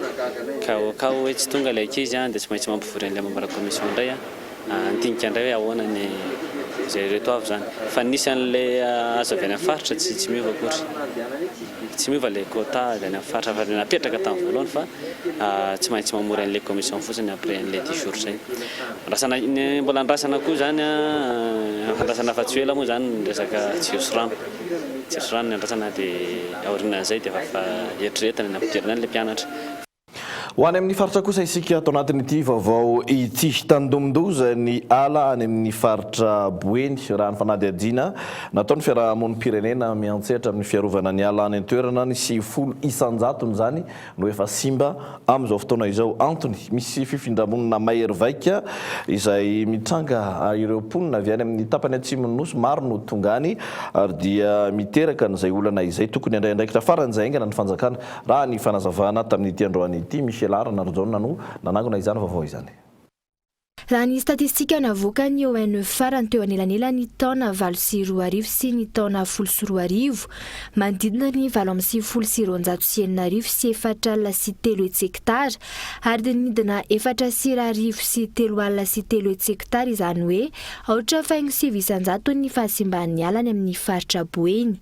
S7: ka au cas où hoe tsy tonga ilay ankizy an dia tsy maintsy mampivory an'ilay membre commission indray an. Handinika indray hoe ahoana ny izay ireto avy izany. Fa nisy an'ilay azo avy any amin'ny faritra tsy tsy miova akory. Tsy miova ilay quota avy any amin'ny faritra fa ilay napetraka tamin'ny voalohany fa tsy maintsy mamory an'ilay commission fotsiny après an'ilay dix jours izay. Andrasana, ny mbola andrasana koa izany an, andrasana fa tsy ho ela moa izany ny resaka jiro sy rano. Jiro sy rano ny andrasana dia aorianan'izay dia efa eritreretina ny hampidirana an'ilay mpianatra.
S15: Ho any amin'ny faritra kosa isika ato anatin'ity vaovao ity. Tandindomin-doza ny ala any amin'ny faritra Boeny, raha ny fanadihadiana nataon'ny fiarahamonim-pirenena miantsehatra amin'ny fiarovana ny ala any an-toerana, ny 90 isan-jatony izany no efa simba amin'izao fotoana izao. Antony, misy fifindramonina mahery vaika izay mitranga ireo mponina avy any amin'ny tapany atsimon'ny Nosy maro no tonga any ary dia miteraka an'izay olana izay. Tokony handray andraikitra faran'izay haingana ny fanjakana Raha ny fanazavana tamin'ity androany ity, Michela Ranarijaona no nanangona izany vaovao izany.
S3: Raha ny statistika navoakan'ny ONE farany teo anelanelan'ny taona 2008 sy ny taona 2010, manodidina ny 398 304 hektara ary dia nidina 304 340 hektara izany hoe aotra faingo sivy isan-jaton'ny fahasimban'ny ala any amin'ny faritra Boeny.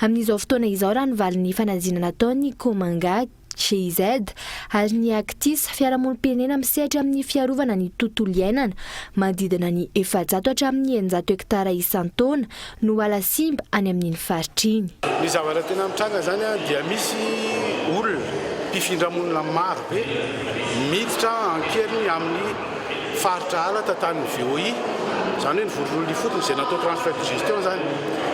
S3: Amin'izao fotoana izao raha ny valin'ny fanadinana nataon'ny Komanga, GIZ, ary ny Actis, fiarahamonim-pirenena misehatra amin'ny fiarovana ny tontolo iainana, manodidina ny 400 hatramin'ny 600 hektara isan-taona no ala simba any amin'iny faritra iny.
S23: Ny zavatra tena mitranga izany dia misy olona mpifindra monina maro be miditra an-keriny amin'ny faritra ala tantanin'ny VOI, izany hoe ny vondron'olona ifotony izay natao transfert de gestion izany,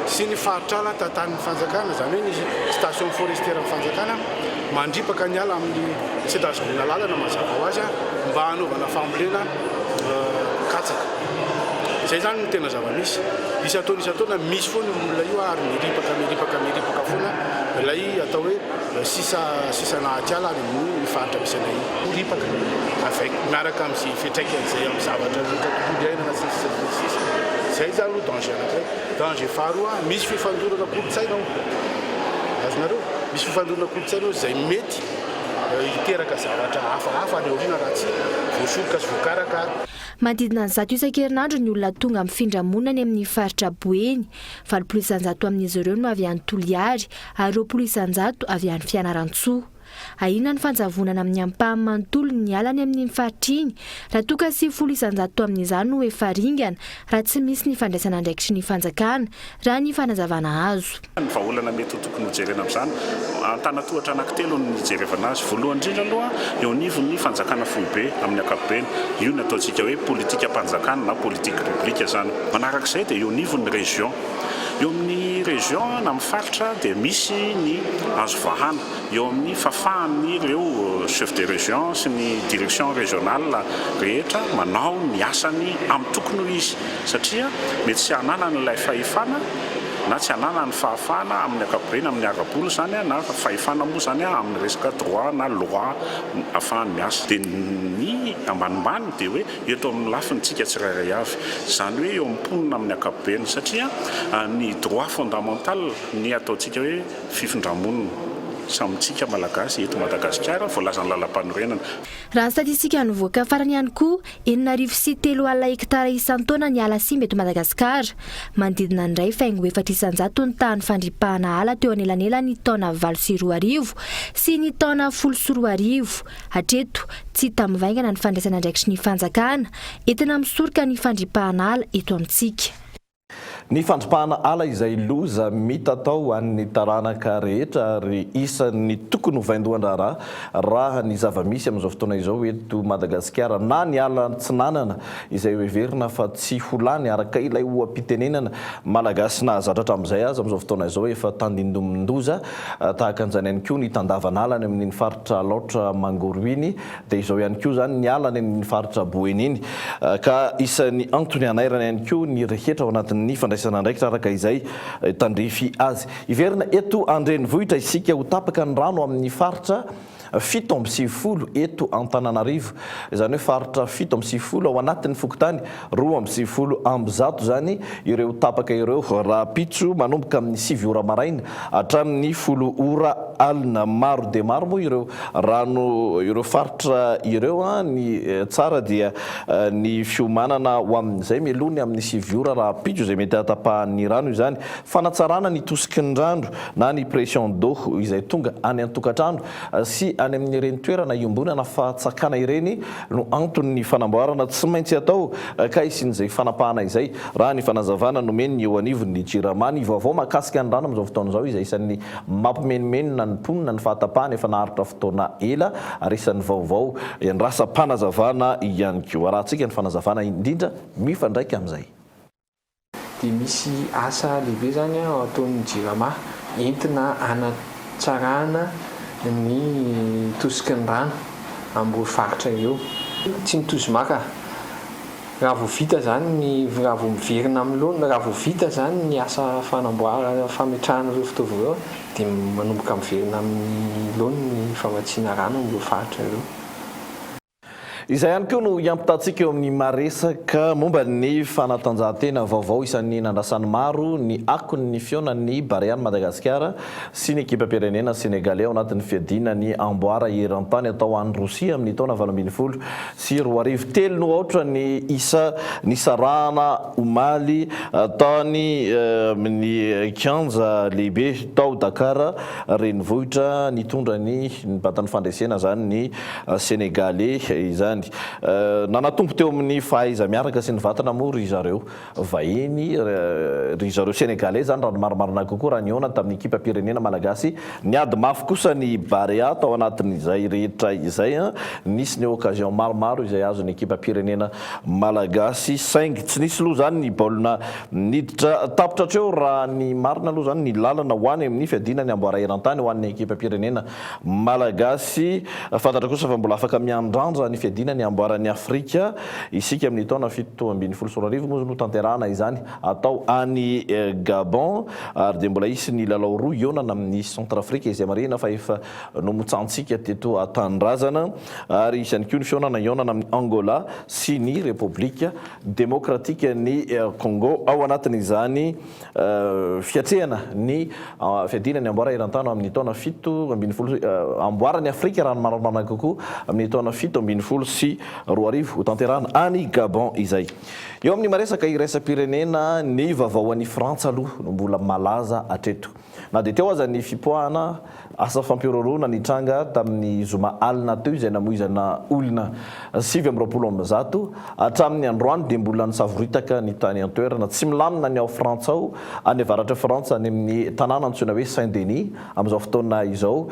S23: sy ny faritra ala tantanin'ny fanjakana, izany hoe ny station forestière an'ny fanjakana, mandripaka ny ala amin'ny tsy ahazoana lalana mazava ho azy mba hanaovana fambolena katsaka. Izay izany no tena zava-misy. Isan-taona isan-taona misy foana io olona io ary miripaka miripaka miripaka foana ilay atao hoe sisa sisa anaty ala any amin'ny faritra misy anay iny. Ripaka avec miaraka amin'izay fiantraikany izay amin'ny zavatra rehetra tontolo iainana sy ny sisa sy ny sisa. Izay izany aloha danger anankiray. Danger faharoa, misy fifandonana kolontsaina ao. Azonareo? Misy fifandonana kolontsaina ao izay mety hiteraka zavatra hafahafa any aoriana raha tsy voasoroka sy voakarakara.
S3: Manodidina ny 100 isan-kerinandro ny olona tonga mifindra monina any amin'ny faritra Boeny. 80% amin'izy ireo no avy any Toliary ary 20% avy any Fianarantsoa. Ahiana ny fanjavonana amin'ny ampahany manontolo ny ala any amin'iny faritra iny, raha toa ka 90% amin'izany no efa ringana raha tsy misy ny fandraisana andraikitry ny fanjakana, raha ny fanazavana azo.
S8: Ny vahaolana mety ho tokony hojerena amin'izany, antanatohatra anankitelo no nijerevana azy. Voalohany indrindra aloha, eo anivon'ny fanjakana foibe amin'ny ankapobeny. Io no ataontsika hoe politikam-panjakana na politique publique izany. Manarak'izay dia eo anivon'ny région. Eo amin'ny région na amin'ny faritra dia misy ny azo vahana eo amin'ny fahafahan'ireo chef de région sy ny direction régionale rehetra manao ny asany amin'ny tokony ho izy satria mety tsy hananany ilay fahefana na tsy hananany fahafahana amin'ny ankapobeny amin'ny ara-bola izany na fahefana moa izany amin'ny resaka droit na loi ahafahany miasa. Dia ny ambanimbany dia hoe eto amin'ny lafiny tsika tsirairay avy, izany hoe eo amin'ny mponina amin'ny ankapobeny satria ny droit fondamental ny ataontsika hoe fifindramonina samy tsika Malagasy eto Madagasikara voalazan'ny lalampanorenana.
S3: Raha ny statistika nivoaka farany ihany koa, 3006 hektara isan-taona ny ala simba eto Madagasikara. Manodidina ny 1,4% ny tahan'ny fandripahana ala teo anelanelan'ny taona 2008 sy ny taona 2010. Hatreto, tsy hita mivaingana ny fandraisana andraikitry ny fanjakana entina misoroka ny fandripahana ala eto amintsika.
S15: Ny fandripahana ala izay loza mitatao ho an'ny taranaka rehetra ary isan'ny tokony ho vaindohan-draharaha raha ny zava-misy amin'izao fotoana izao eto Madagasikara na ny ala antsinanana izay hoheverina fa tsy ho lany araka ilay oha-pitenenana malagasy nahazatra hatramin'izay aza amin'izao fotoana izao efa tandindomin-doza Tahaka an'izany ihany koa ny tandavan'ala any amin'iny faritra Alaotra Mangoro iny, dia izao ihany koa izany ny ala any amin'iny faritra Boeny iny. Ka isan'ny antony hanairana ihany koa ny rehetra ao anatin'ny fandraisana andraikitra araka izay tandrify azy. Hiverina eto an-drenivohitra isika, ho tapaka ny rano amin'ny faritra 97 eto Antananarivo, izany hoe faritra 97 ao anatin'ny fokontany 192 izany ireo tapaka ireo rahampitso manomboka amin'ny sivy ora maraina hatramin'ny folo ora alina. Maro dia maro moa ireo rano ireo faritra ireo, ny tsara dia ny fiomanana ho amin'izay mialoha ny amin'ny sivy ora rahampitso izay mety hahatapahan'ny rano izany. Fanatsarana ny tosiky ny rano na ny pression d'eau izay tonga any an-tokantrano sy any amin'ireny toerana iombonana fahatsakana ireny no anton'ny fanamboarana tsy maintsy atao ka hisian'izay fanapahana izay, raha ny fanazavana nomen'ny eo anivon'ny Jirama. Ny vaovao mahakasika ny rano amin'izao fotoana izao izay isan'ny mampimenomenona ny mponina ny fahatapahana efa naharitra fotoana ela ary isan'ny vaovao iandrasam-panazavana ihany koa. Arahantsika ny fanazavana indrindra mifandraika amin'izay.
S9: Dia misy asa lehibe izany ataon'ny Jirama entina hanatsarana ny tosiky ny rano amin'ireo faritra ireo. Tsy ny tozomaka. Raha vao vita izany ny, raha vao miverina amin'ny laoniny, raha vao vita izany ny asa fanamboarana, fametrahana ireo fitaovana ireo dia manomboka miverina amin'ny laoniny ny famatsiana rano amin'ireo faritra ireo.
S15: Izay ihany koa no hiampitantsika eo amin'ny maresaka momba ny fanatanjahantena vaovao isan'ny nandrasan'ny maro ny akon'ny fihaonan'ny Barean'i Madagasikara sy ny ekipam-pirenena Senegaley ao anatin'ny fiadiana ny amboara eran-tany atao any Rosia amin'ny taona 2018. Telo no aotra ny isa nisarahana omaly tany amin'ny kianja lehibe tao Dakar renivohitra nitondra ny nibata ny fandresena izany ny Senegaley izany. Nanatombo teo amin'ny fahaiza-miaraka sy ny vatana moa ry zareo vahiny, ry zareo Senegaley izany raha ny marimarina kokoa raha nihaona tamin'ny ekipam-pirenena malagasy. Niady mafy kosa ny Barea tao anatin'izay rehetra izay. Nisy ny occasion maromaro izay azon'ny ekipam-pirenena malagasy saingy tsy nisy aloha izany ny baolina niditra. Tapitra hatreo raha ny marina aloha izany ny lalana ho any amin'ny fiadiana ny amboara eran-tany ho an'ny ekipam-pirenena Malagasy. Fantatra kosa fa mbola afaka miandrandra ny fiadiana. fiadiana ny amboaran'i Afrika isika amin'ny taona 2017 moa no tanterahana izany atao any Gabon ary dia mbola hisy ny lalao roa hihaonana amin'ny Centrafrique izay marihina fa efa nomotsantsika teto an-tanindrazana ary hisy ihany koa ny fihaonana hihaonana amin'i Angola sy ny Repoblika Demokratikan'i Congo ao anatin'izany fiatrehana ny fiadiana ny amboara eran-tany amin'ny taona 17 amboaran'i Afrika raha ny marimarina kokoa amin'ny taona 2017 hotanterahana any Gabon izay. Eo amin'ny maresaka iraisam-pirenena ny vaovao an'i Frantsa aloha no mbola malaza hatreto. Na dia teo aza ny fipoahana asa fampihorohoroana nitranga tamin'ny zoma alina teo izay namoizana olona 129, hatramin'ny androany dia mbola nisavoritaka ny tany an-toerana. Tsy milamina ny ao Frantsa ao, any avaratr'i Frantsa, any amin'ny tanàna antsoina hoe Saint-Denis. Amin'izao fotoana izao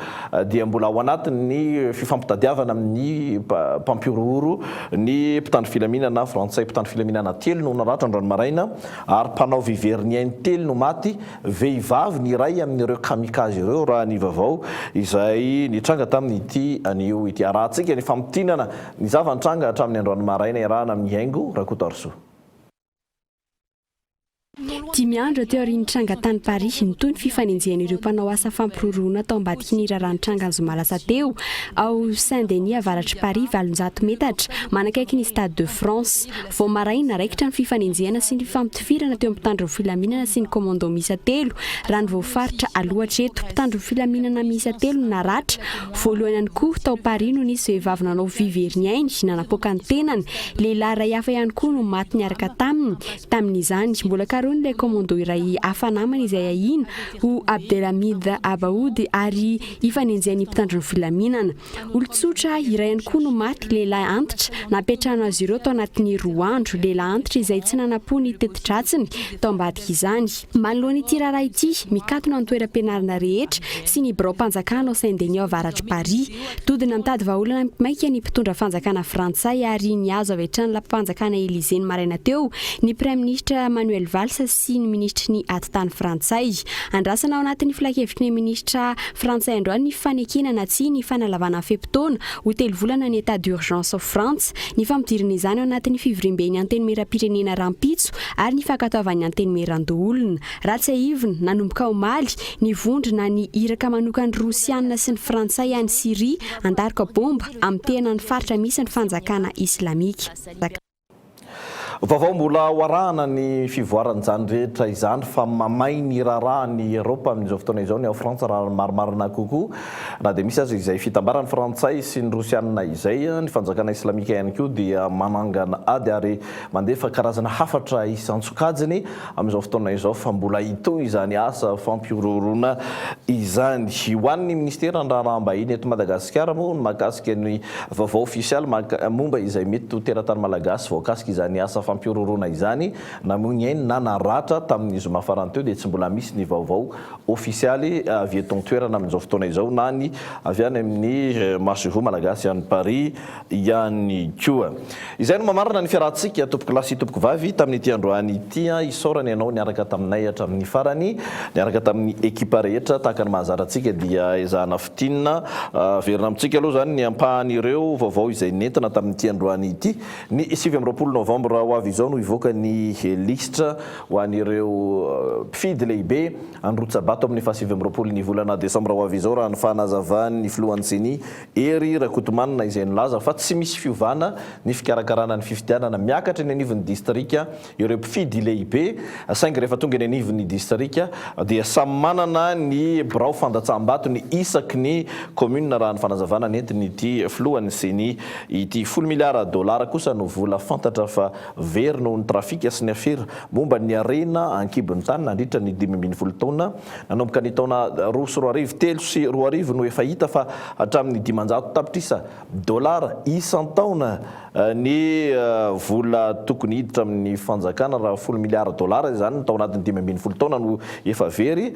S15: dia mbola ao anatin'ny fifampitadiavana amin'ny mpampihorohoro ny mpitandro filaminana frantsay. Mpitandro filaminana telo no naratra androany maraina ary mpanao vivery ny ainy telo no maty. Vehivavy ny iray amin'ireo kamikaze ireo raha ny vaovao izay nitranga tamin'ity anio ity. Arahantsika ny famintinana ny zava-nitranga hatramin'ny androany maraina iarahana amin'i Haingo Rakotoarisoa.
S10: Dimy andro teo aorian'ny tranga tany Paris, nitohy ny fifanenjehan'ireo mpanao asa fampirorohana tao ambadiky ny raharaha nitranga ny zoma lasa teo, ao Saint-Denis avaratr'i Paris, 800 metatra manakaiky ny Stade de France. Vao maraina, raikitra ny fifanenjehana sy ny fifampitifirana teo amin'ny mpitandro ny filaminana sy ny commando miisa telo, raha ny voafaritra aloha hatreto. Mpitandro ny filaminana miisa telo no naratra. Voalohany ihany koa, tao Paris no nisy vehivavy nanao vy very ny ainy, nanapoaka ny tenany. Lehilahy iray hafa ihany koa no maty niaraka taminy, tamin'izany. Mbola karohin'ilay commando iray hafa namany izay ahiana ho Abdelhamid Abaoud ary ifanenjehan'ny mpitandro ny filaminana. Olon-tsotra iray ihany koa no maty, lehilahy antitra, nampiantrano azy ireo tao anatin'ny roa andro. Lehilahy antitra izay tsy nanam-po ny teti-dratsiny tao ambadik'izany. Manoloana ity raharaha ity, mikatona ny toeram-pianarana rehetra sy ny biraom-panjakana ao Saint-Denis ao avaratr'i Paris. Dodona mitady vahaolana maika ny mpitondra fanjakana frantsay ary nihazo avy hatrany lapam-panjakana Elysée ny maraina teo ny praiminisitra Manuel Valls sy ny minisitry ny atitany frantsay. Andrasana ao anatin'ny filankevitry ny minisitra frantsay androany ny fanekena na tsia ny fanalavana ny fe-potoana ho telo volana ny état d'urgence ao Frantsa, ny fampidirana izany ao anatin'ny fivoriamben'ny Antenimierampirenena rahampitso ary ny fankatoavan'ny Antenimierandoholona. Raha tsiahivina, nanomboka omaly, ny vondrona ny iraka manokan'ny Rosiana sy ny Frantsay any Syria handaroka bomba hamotehana ny faritra misy ny fanjakana islamika.
S15: Vaovao mbola ho arahana ny fivoaran'izany rehetra izany fa mamay ny raharaha ny Eropa amin'izao fotoana izao ny ao Frantsa raha ny marimarina kokoa na dia misy aza izay fitambaran'ny Frantsay sy ny Rosiana izay. Ny fanjakana islamika ihany koa dia manangana ady ary mandefa karazana hafatra isan-tsokajiny amin'izao fotoana izao fa mbola hitohy izany asa fampihorohoroana izany. Ho an'ny minisiteran'ny Raharaham-bahiny eto Madagasikara moa ny mahakasika ny vaovao ofisialy momba izay mety ho teratany malagasy voakasika izany asa fampihorohoroana izany, namoy ny ainy na naratra tamin'ny zoma farany teo dia tsy mbola misy ny vaovao ofisialy avy eto an-toerana amin'izao fotoana izao na ny avy any amin'ny masoivoho malagasy any Paris ihany koa. Izay no mamarana ny fiarahantsika tompokolahy sy tompokovavy tamin'ity androany ity. Isaorana ianao niaraka taminay hatramin'ny farany, niaraka tamin'ny ekipa rehetra. Tahaka ny mahazatra antsika dia ezahana fintinina. Averina amintsika aloha izany ny ampahan'ireo vaovao izay nentina tamin'ity androany ity. Ny 29 novambra ho avy izao no hivoaka ny lisitra ho an'ireo mpifidy lehibe handrotsa-bato amin'ny faha 29 ny volana desambra ho avy izao raha ny fanazavan'ny filohan'ny Ceni Hery Rakotomanana izay nilaza fa tsy misy fiovana ny fikarakarana ny fifidianana miakatra eny anivon'ny distrika ireo mpifidy lehibe saingy rehefa tonga eny anivon'ny distrika dia samy manana ny birao fandatsaham-batony isaky ny commune raha ny fanazavana nentin'ity filohan'ny Ceni ity. Folo miliara dolara kosa no vola fantatra fa very noho ny trafika sy ny afera momba ny harena an-kibon'ny tany nandritra ny 15 taona Nanomboka ny taona 2002, 2003 no efa hita fa hatramin'ny 500 tapitrisa dolara isan-taona ny vola tokony hiditra amin'ny fanjakana, raha folo miliara dolara izany tao anatin'ny 15 taona no efa very.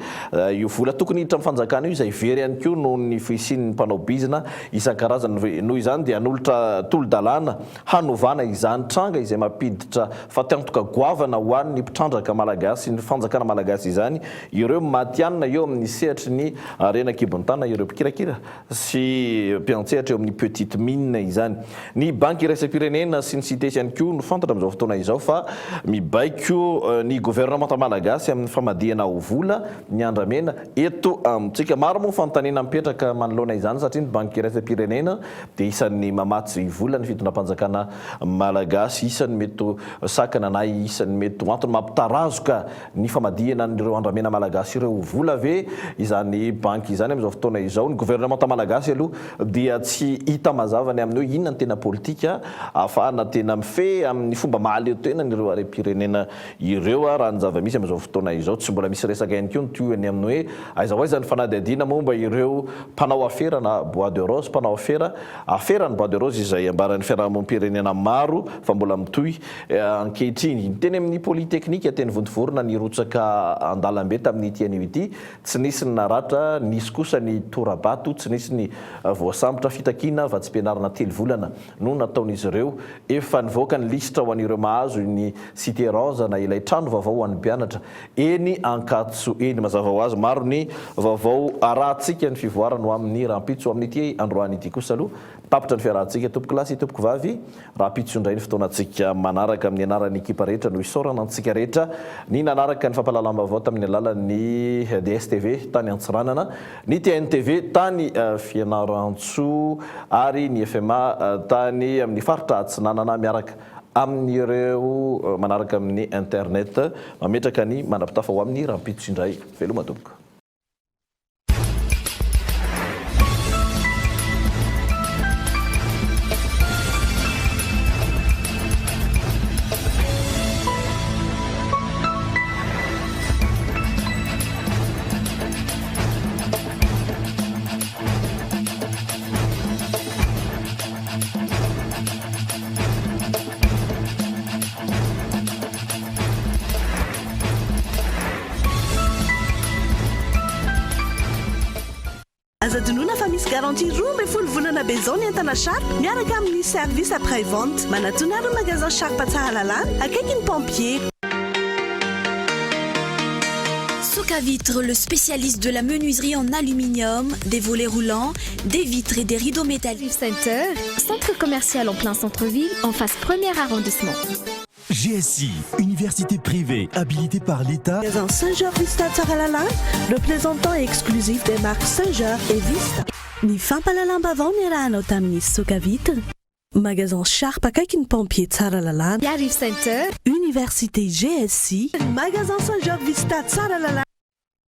S15: Io vola tokony hiditra amin'ny fanjakana io izay very ihany koa noho ny fisian'ny mpanao bizina isan-karazany. Noho izany dia hanolotra tolo-dalàna hanovana izany tranga izay mampidi. Mampiditra fatiantoka goavana ho an'ny mpitrandraka malagasy sy ny fanjakana malagasy izany ireo matihanina eo amin'ny sehatry ny harena an-kibon'ny tany na ireo mpikirakira sy mpiantsehatra eo amin'ny petite mine izany. Ny Banky iraisam-pirenena sy ny Cites ihany koa no fantatra amin'izao fotoana izao fa mibaiko ny governemanta malagasy amin'ny famadihana ho vola ny andramena eto amintsika. Maro moa ny fanontaniana mipetraka manoloana izany satria ny Banky iraisam-pirenena dia isan'ny mamatsy vola ny fitondram-panjakana malagasy, isan'ny mety ho sakana na isan'ny mety ho antony mampitarazoka ny famadihana an'ireo andramena malagasy ireo ho vola ve izany banky izany amin'izao fotoana izao? Ny governemanta malagasy aloha dia tsy hita mazava ny amin'ny hoe inona ny tena politika ahafahana tena mifehy amin'ny fomba mahaleo tena an'ireo harem-pirenena ireo raha ny zava-misy amin'izao fotoana izao. Tsy mbola misy resaka ihany koa ny tohiny amin'ny hoe aiza ho aiza ny fanadihadiana momba ireo mpanao afera na bois de rose, mpanao afera, afera ny bois de rose izay ambaran'ny fiarahamonim-pirenena maro fa mbola mitohy Ankehitriny, ny teny amin'ny Polyteknika teny Vontovorona nirotsaka an-dalambe tamin'ity anio ity, tsy nisy ny naratra, nisy kosa ny tora-bato, tsy nisy ny voasambotra, fitakiana vatsim-pianarana telo volana no nataon'izy ireo. Efa nivoaka ny lisitra ho an'ireo mahazo ny Cité Rose na ilay trano vaovao ho an'ny mpianatra eny Ankatso eny. Mazava ho azy, maro ny vaovao arahantsika ny fivoarany ho amin'ny rahampitso. Amin'ity androany ity kosa aloha, tapitra ny fiarahantsika tompokolahy sy tompokovavy. Rahampitso indray ny fotoanantsika manaraka amin'ny anaran'ny ekipa rehetra no isaorana antsika rehetra ny nanaraka ny fampahalalam-baovao tamin'ny alalan'ny DSTV tany Antsiranana, ny TNTV tany Fianarantsoa ary ny FMA tany amin'ny faritra Atsinanana miaraka amin'ireo manaraka amin'ny internet. Mametraka ny mandra-pitafa ho amin'ny rahampitso indray. Veloma tompoko.
S1: Aza adinoina fa misy garantie 12 volana be izao ny entana Sharp miaraka amin'ny service après vente. Manatòna ary ny magasin Sharp Tsaralalàna, akaiky ny pompier.
S3: Soka Vitre, le spécialiste de la menuiserie en aluminium, des volets roulants, des vitres et des rideaux métalliques. Center, centre commercial en plein centre-ville, en face premier arrondissement.
S4: GSI, université privée habilitée par l'État.
S1: Magasin Saint-Georges Vista Tsaralalàna, représentant exclusif des marques Saint-Georges et Vista. Ny fampahalalam-baovao niarahanao tamin'ny Soka Vitre. Magasin Sharp akaiky ny pompier Tsaralalàna.
S3: Iarivo Center.
S1: Université GSI. Magasin Saint-Georges Vista Tsaralalàna.